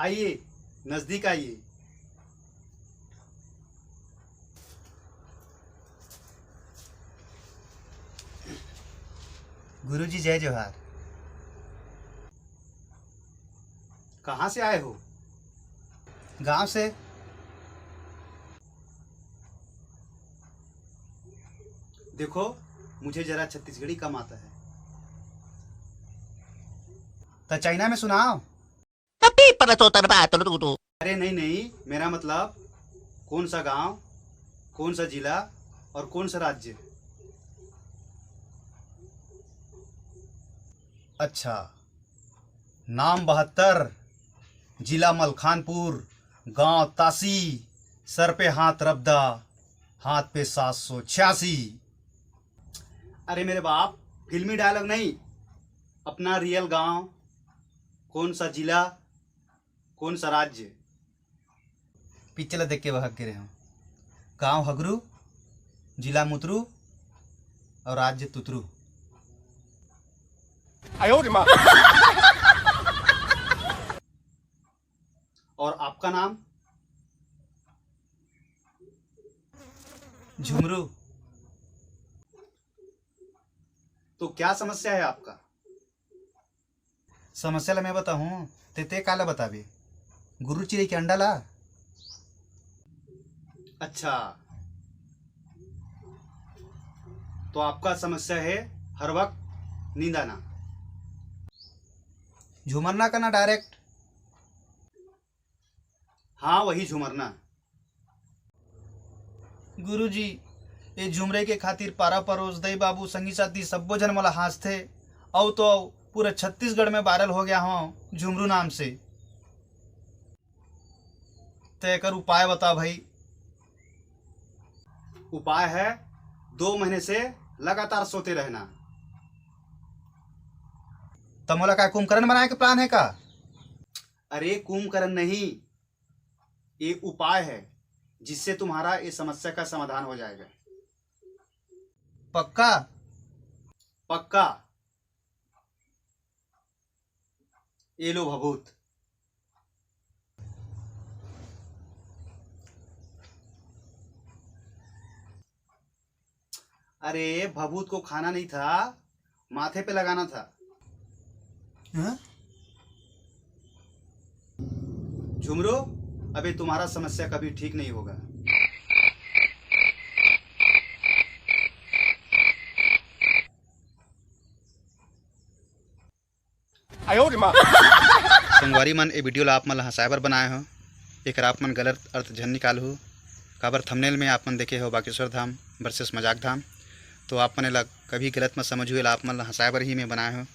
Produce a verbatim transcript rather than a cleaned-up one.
आइए, नजदीक आइए। गुरुजी, जय जोहार। कहाँ से आए हो? गांव से। देखो, मुझे जरा छत्तीसगढ़ी कम आता है। तो चाइना में सुनाओ। पप्पी पर तो तरबा तो तू तू। अरे नहीं, नहीं, मेरा मतलब कौन सा गांव, कौन सा जिला और कौन सा राज्य। अच्छा, नाम बहत्तर, जिला मलखानपुर, गांव तासी, सर पे हाथ रबदा, हाथ पे सात सौ छियासी। अरे मेरे बाप, फिल्मी डायलॉग नहीं, अपना रियल गांव, कौन सा जिला, कौन सा राज्य। पिक्चर ला देख के बहक गे रहे हो। गांव हगरू, जिला मुतरू और राज्य तुतरू। आयो रे माँ। और आपका नाम? झुमरू। तो क्या समस्या है आपका? समस्या ला मैं बताहूँ, ते, ते काला बताबे? गुरु चिरई के अंडा ला? अच्छा, तो आपका समस्या है हर वक्त नींद आना। झुमरना का ना डायरेक्ट? हाँ, वही झुमरना। गुरुजी, ए झुमरे के खातिर पारा परोस, दई बाबू, संगी साथी सब्बो झन मोला हाँसथे। अउ तो अउ, पूरा छत्तीसगढ़ में वायरल हो गया हूँ झुमरू नाम से। ते एकर उपाय बता भाई। उपाय है दो महीने से लगातार सोते रहना। त मोला काय कुंभकर्ण बनाए के प्लान है का? अरे कुंभकर्ण नहीं, ये उपाय है जिससे तुम्हारा ये समस्या का समाधान हो जाएगा। पक्का? पक्का। ये लो भभूत। अरे, भभूत को खाना नहीं था, माथे पे लगाना था। हाँ? झुमरू, अबे तुम्हारा समस्या कभी ठीक नहीं होगा। आयो रे माँ। संगवारी मन, ए वीडियो ला आप मन ला हंसाए बर बनाए हो, एकर आप मन गलत अर्थ झन निकालहू। काबर थंबनेल में आप मन देखे हो बागेश्वर धाम वर्सेस मजाक धाम, तो आप मन एला कभी गलत मत समझहू, एला आप मन ला हंसाए बर ही मैं बनाए हो।